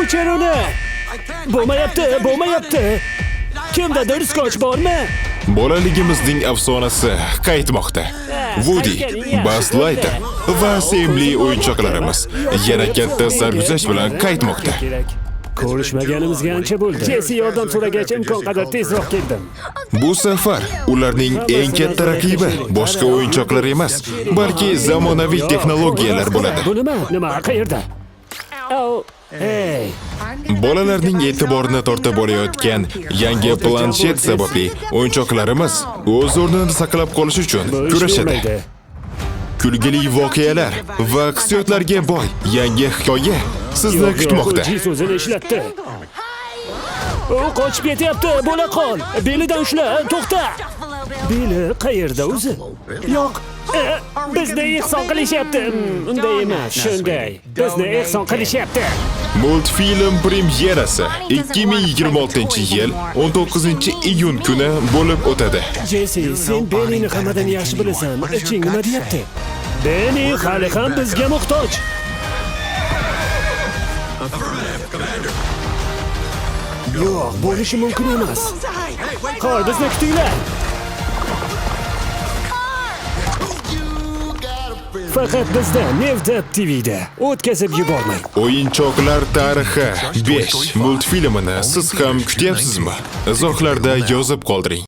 O'chir uni! Bo'lmayapti, bo'lmayapti. Kimdadir skoch bormi? Bolaligimizning afsonasi qaytmoqda. Woody, Buzz Lightyear va sevimli o'yinchoqlarimiz yana katta sarguzasht bilan qaytmoqda. Kerak. Ko'rishmaganimizga ancha bo'ldi. Jesse yordam so'ragach, imkon qadar tezroq keldim. Bu safar ularning eng katta raqibi boshqa o'yinchoqlar emas, balki zamonaviy texnologiyalar bo'ladi. Bu nima? Nima? Qayerda? Au, hey. Bolalarning e'tiborini tortib olayotgan yangi planshet sababli o'yinchoqlarimiz o'z o'rnini saqlab qolish uchun Bu ish kurashadi. bo'lmaydi. Kulgili voqealar va hissiyotlarga boy yangi hikoya sizni Yo'q, yo'q, kutmoqda. u G so'zini ishlatdi. U qochib ketyapti. Bo'la qol. Belidan ushla. To'xta. Beli qayerda o'zi? Yo'q. Bizni ehson qilishyapti. Unday emas, shunday. Bizni ehson qilishyapti. Multfilm premyerasi 2026-yil 19-iyun kuni bo'lib o'tadi. Jesse, sen Benini hammadan yaxshi bilasan. Iching nima deyapti? Beni hali ham bizga muhtoj. Yo'q, bo'lishi mumkin emas. Qol, bizni kutinglar. Faqat bizda Nevdab TV'da o'tkazib yubormang. O'yinchoqlar tarixi 5 multfilmini siz ham kutyapsizmi? Izohlarda yozib qoldiring.